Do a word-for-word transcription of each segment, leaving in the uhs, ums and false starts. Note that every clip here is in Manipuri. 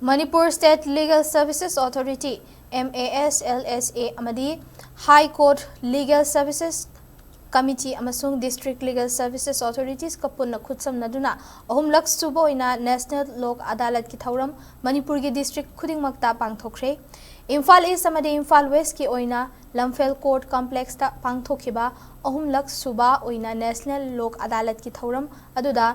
Manipur State Legal Services Authority, M A S L S A, ꯑꯃꯗꯤ High Court Legal Services Committee ꯑꯃꯁꯨꯡ District Legal Services Authorities ꯀ ꯄꯨꯟꯅ ꯈꯨꯠꯁꯝꯅꯗꯨꯅ ꯑꯍꯨꯝꯂꯛ ꯁꯨꯕ ꯑꯣꯏꯅ National ꯂꯣꯛ ꯑꯗꯥꯂꯠꯀꯤ ꯊꯧꯔꯝ ꯃꯅꯤꯄꯨꯔꯒꯤ district ꯈꯨꯗꯤꯡꯃꯛꯇ ꯄꯥꯡꯊꯣꯛꯈ꯭ꯔꯦ꯫ ꯏꯝꯐꯥꯜ East ꯑꯃꯗꯤ ꯏꯝꯐꯥꯜ West ꯀꯤ ꯑꯣꯏꯅ ꯂꯝꯐꯦꯜ Court Complex ꯇ ꯄꯥꯡꯊꯣꯛꯈꯤꯕ ꯑꯍꯨꯝꯂꯛ ꯁꯨꯕ ꯑꯣꯏꯅ National ꯂꯣꯛ ꯑꯗꯥꯂꯠꯀꯤ ꯊꯧꯔꯝ ꯑꯗꯨꯗ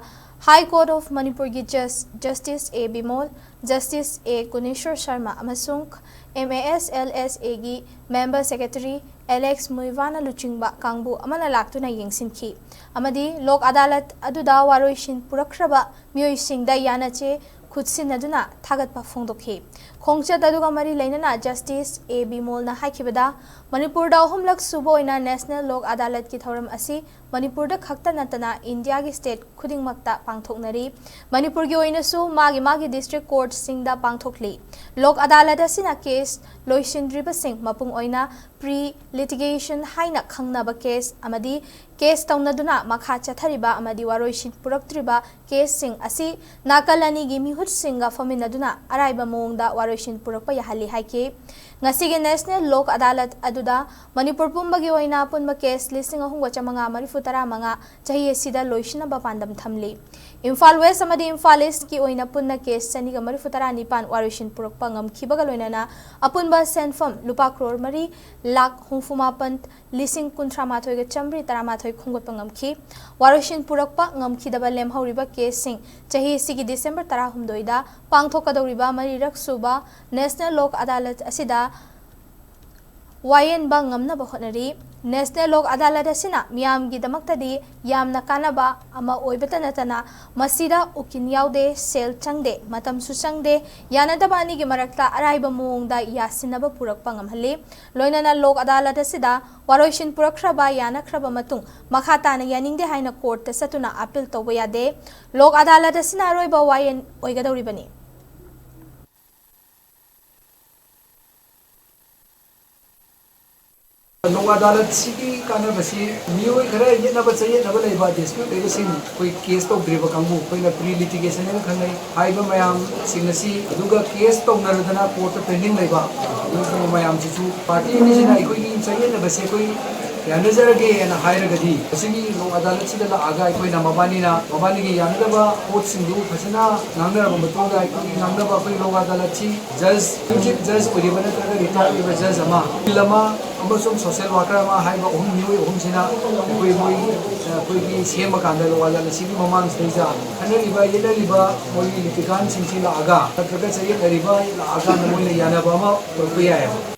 High Court of ꯃꯅꯤꯄꯨꯔꯒꯤ Judge Justice A Bimol, Justice A ꯒꯨꯅꯦꯁ꯭ꯋꯔ Sharma ꯑꯃꯁꯨꯡ M A S L S A ꯒꯤ Member Secretary ꯑꯦꯂꯦꯛꯁ ꯃꯨꯏꯚꯥꯅ ꯂꯨꯆꯤꯡꯕ ꯀꯥꯡꯕꯨ ꯑꯃꯅ ꯂꯥꯛꯇꯨꯅ ꯌꯦꯡꯁꯤꯟꯈꯤ ꯑꯃꯗꯤ ꯂꯣꯛ ꯑꯗꯥꯂꯠ ꯑꯗꯨꯗ ꯋꯥꯔꯣꯏꯁꯤꯟ ꯄꯨꯔꯛꯈ꯭ꯔꯕ ꯃꯤꯑꯣꯏꯁꯤꯡꯗ ꯌꯥꯅꯆꯦ ꯈꯨꯠꯁꯤꯟꯅꯗꯨꯅ ꯊꯥꯒꯠꯄ ꯐꯣꯡꯗꯣꯛꯈꯤ꯫ ꯈꯣꯡꯆꯠ ꯑꯗꯨꯒ ꯃꯔꯤ ꯂꯩꯅꯅ Justice A ꯕꯤꯃꯣꯜꯅ ꯍꯥꯏꯈꯤꯕꯗ, ꯃꯅꯤꯄꯨꯔꯗ ꯑꯍꯨꯝꯂꯛ ꯁꯨꯕ ꯑꯣꯏꯅ National ꯂꯣꯛ ꯑꯗꯥꯂꯠꯀꯤ ꯊꯧꯔꯝ ꯑꯁꯤ ꯃꯅꯤꯄꯨꯔꯗ ꯈꯛꯇ ꯅꯠꯇꯅ ꯏꯟꯗꯤꯌꯥꯒꯤ state ꯈꯨꯗꯤꯡꯃꯛꯇ ꯄꯥꯡꯊꯣꯛꯅꯔꯤ꯫ ꯃꯅꯤꯄꯨꯔꯒꯤ ꯑꯣꯏꯅꯁꯨ ꯃꯥꯒꯤ ꯃꯥꯒꯤ district court ꯁꯤꯡꯗ ꯄꯥꯡꯊꯣꯛꯂꯤ꯫ ꯂꯣꯛ ꯑꯗꯥꯂꯠ ꯑꯁꯤꯅ case ꯂꯣꯏꯁꯤꯟꯗ꯭ꯔꯤꯕꯁꯤꯡ, ꯃꯄꯨꯡ ꯑꯣꯏꯅ pre litigation ꯍꯥꯏꯅ ꯈꯪꯅꯕ case ꯑꯃꯗꯤ case ꯇꯧꯅꯗꯨꯅ ꯃꯈꯥ ꯆꯠꯊꯔꯤꯕ ꯑꯃꯗꯤ ꯋꯥꯔꯣꯏꯁꯤꯟ ꯄꯨꯔꯛꯇ꯭ꯔꯤꯕ case ꯁꯤꯡ ꯑꯁꯤ ꯅꯥꯀꯜ ꯑꯅꯤꯒꯤ ꯃꯤꯍꯨꯠꯁꯤꯡꯒ ꯐꯝꯃꯤꯟꯅꯗꯨꯅ ꯑꯔꯥꯏꯕ ꯃꯑꯣꯡꯗ ꯋꯥꯔꯣꯏꯁꯤꯟ ꯄꯨꯔꯛꯄ ꯌꯥꯍꯜꯂꯤ ꯍꯥꯏꯈꯤ꯫ ꯉꯁꯤꯒꯤ National ꯂꯣꯛ ꯑꯗꯥꯂꯠ ꯑꯗꯨꯗ ꯃꯅꯤꯄꯨꯔ ꯄꯨꯝꯕꯒꯤ ꯑꯣꯏꯅ ꯑꯄꯨꯟꯕ case ꯂꯤꯁꯤꯡ ꯑꯍꯨꯝꯒ ꯆꯥꯃꯉꯥ ꯃꯔꯤꯐꯨ ꯇꯔꯥ ꯃꯉꯥ ꯆꯍꯤ ꯑꯁꯤꯗ ꯂꯣꯏꯁꯤꯟꯅꯕ ꯄꯥꯟꯗꯝ ꯊꯝꯂꯤ꯫ ꯏꯝꯐꯥꯜ West ꯑꯃꯗꯤ ꯏꯝꯐꯥꯜ East ꯀꯤ ꯑꯣꯏꯅ ꯄꯨꯟꯅ case ꯆꯅꯤꯒ ꯃꯔꯤꯐꯨ ꯇꯔꯥ ꯅꯤꯄꯥꯟ ꯋꯥꯔꯣꯏꯁꯤꯟ ꯄꯨꯔꯛꯄ ꯉꯝꯈꯤꯕꯒ ꯂꯣꯏꯅꯅ ꯑꯄꯨꯟꯕ ꯁꯦꯟꯐꯝ ꯂꯨꯄꯥ ꯀ꯭ꯔꯣꯔ ꯃꯔꯤ ꯂꯥꯈ ꯍꯨꯝꯐꯨ ꯃꯥꯄꯟ ꯂꯤꯁꯤꯡ ꯀꯨꯟꯊ꯭ꯔꯥ ꯃꯥꯊꯣꯏꯒ ꯆꯥꯃꯔꯤ ꯇꯔꯥ ꯃꯥꯊꯣꯏ ꯈꯣꯝꯒꯠꯄ ꯉꯝꯈꯤ꯫ ꯋꯥꯔꯣꯏꯁꯤꯟ ꯄꯨꯔꯛꯄ ꯉꯝꯈꯤꯗꯕ ꯂꯦꯝꯍꯧꯔꯤꯕ case ꯁꯤꯡ ꯆꯍꯤ ꯑꯁꯤꯒꯤ ꯗꯤꯁꯦꯝꯕꯔ ꯇꯔꯥꯍꯨꯝꯗꯣꯏꯗ ꯄꯥꯡꯊꯣꯛꯀꯗꯧꯔꯤꯕ ꯃꯔꯤꯔꯛ ꯁꯨꯕ National ꯂꯣꯛ ꯑꯗꯥꯂꯠ ꯑꯁꯤꯗ ꯋꯥꯌꯦꯟꯕ ꯉꯝꯅꯕ ꯍꯣꯠꯅꯔꯤ꯫ National ꯂꯣꯛ ꯑꯗꯥꯂꯠ ꯑꯁꯤꯅ ꯃꯤꯌꯥꯝꯒꯤꯗꯃꯛꯇꯗꯤ ꯌꯥꯝꯅ ꯀꯥꯟꯅꯕ ꯑꯃ ꯑꯣꯏꯕꯇ ꯅꯠꯇꯅ ꯃꯁꯤꯗ ꯎꯀꯤꯜ ꯌꯥꯎꯗꯦ, ꯁꯦꯜ ꯆꯪꯗꯦ, ꯃꯇꯝꯁꯨ ꯆꯪꯗꯦ, ꯌꯥꯅꯗꯕ ꯑꯅꯤꯒꯤ ꯃꯔꯛꯇ ꯑꯔꯥꯏꯕ ꯃꯑꯣꯡꯗ ꯌꯥꯁꯤꯟꯅꯕ ꯄꯨꯔꯛꯄ ꯉꯝꯍꯜꯂꯤ꯫ ꯂꯣꯏꯅꯅ ꯂꯣꯛ ꯑꯗꯥꯂꯠ ꯑꯁꯤꯗ ꯋꯥꯔꯣꯏꯁꯤꯟ ꯄꯨꯔꯛꯈ꯭ꯔꯕ ꯌꯥꯅꯈ꯭ꯔꯕ ꯃꯇꯨꯡ ꯃꯈꯥ ꯇꯥꯅ ꯌꯥꯅꯤꯡꯗꯦ ꯍꯥꯏꯅ court ꯇ ꯆꯠꯇꯨꯅ appeal ꯇꯧꯕ ꯌꯥꯗꯦ꯫ ꯂꯣꯛ ꯑꯗꯥꯂꯠ ꯑꯁꯤꯅ ꯑꯔꯣꯏꯕ ꯋꯥꯌꯦꯜ ꯑꯣꯏꯒꯗꯧꯔꯤꯕꯅꯤ꯫ ꯂꯣꯛ ꯑꯗꯥꯂꯠꯁꯤꯒꯤ ꯀꯥꯟꯅꯕꯁꯤ ꯃꯤꯑꯣꯏ ꯈꯔ ꯌꯦꯠꯅꯕ ꯆꯌꯦꯠꯅꯕ ꯂꯩꯕ, ꯗꯤꯁꯄ꯭ꯌꯨꯠ ꯂꯩꯕꯁꯤꯡ ꯑꯩꯈꯣꯏ ꯀꯦꯁ ꯇꯧꯗ꯭ꯔꯤꯕ ꯀꯥꯡꯕꯨ, ꯑꯩꯈꯣꯏꯅ ꯄ꯭ꯔꯤ ꯂꯤꯇꯤꯒꯦꯁꯟ ꯍꯥꯏꯅ ꯈꯪꯅꯩ꯫ ꯍꯥꯏꯔꯤꯕ ꯃꯌꯥꯝꯁꯤꯡ ꯑꯁꯤ ꯑꯗꯨꯒ ꯀꯦꯁ ꯇꯧꯅꯔꯗꯅ ꯀꯣꯔꯠꯇ ꯄꯦꯟꯗꯤꯡ ꯂꯩꯕ ꯑꯗꯨꯒꯨꯝꯕ ꯃꯌꯥꯝꯁꯤꯁꯨ ꯄꯥꯔꯇꯤ ꯑꯅꯤꯁꯤꯅ ꯑꯩꯈꯣꯏꯒꯤ ꯆꯌꯦꯠꯅꯕꯁꯦ ꯑꯩꯈꯣꯏ ꯌꯥꯅꯖꯔꯒꯦꯅ ꯍꯥꯏꯔꯒꯗꯤ, ꯃꯁꯤꯒꯤ ꯂꯣꯛ ꯑꯗꯥꯂꯠꯁꯤꯗ ꯂꯥꯛꯑꯒ ꯑꯩꯈꯣꯏꯅ ꯃꯕꯥꯅꯤꯅ, ꯃꯕꯥꯅꯤꯒꯤ ꯌꯥꯅꯗꯕ ꯄꯣꯠꯁꯤꯡꯗꯨ ꯐꯖꯅ ꯉꯥꯡꯅꯔꯕ ꯃꯇꯨꯡꯗ, ꯑꯩꯈꯣꯏꯒꯤ ꯉꯥꯡꯅꯕ, ꯑꯩꯈꯣꯏ ꯂꯣꯛ ꯑꯗꯥꯂꯠꯁꯤ ꯖꯖ, ꯆꯤꯐ ꯖꯖ ꯑꯣꯏꯔꯤꯕ ꯅꯠꯇ꯭ꯔꯒ ꯔꯤꯇꯥꯌꯔ ꯑꯣꯏꯕ ꯖꯖ ꯑꯃ, ꯕꯤꯜ ꯑꯃ ꯑꯃꯁꯨꯡ ꯁꯣꯁꯤꯌꯦꯜ ꯋꯥꯔꯀꯔ ꯑꯃ ꯍꯥꯏꯕ ꯑꯍꯨꯝ, ꯃꯤꯑꯣꯏ ꯑꯍꯨꯝꯁꯤꯅ ꯑꯩꯈꯣꯏ, ꯃꯣꯏ, ꯑꯩꯈꯣꯏꯒꯤ ꯁꯦꯝꯕ ꯀꯥꯟꯗ ꯂꯣꯛ ꯑꯗꯥꯂꯠꯁꯤꯒꯤ ꯃꯃꯥꯡꯁꯤꯗꯩꯗ ꯈꯟꯅꯔꯤꯕ, ꯌꯦꯠꯅꯔꯤꯕ ꯃꯣꯏꯒꯤ ꯂꯤꯇꯤꯒꯥꯟꯁꯤꯡꯁꯤ ꯂꯥꯛꯑꯒ ꯅꯠꯇ꯭ꯔꯒ ꯆꯌꯦꯠꯅꯔꯤꯕ ꯂꯥꯛꯑꯀꯥꯟꯗ ꯃꯣꯏꯅ ꯌꯥꯅꯕ ꯑꯃ ꯄꯨꯔꯛꯄ ꯌꯥꯏꯑꯕ꯫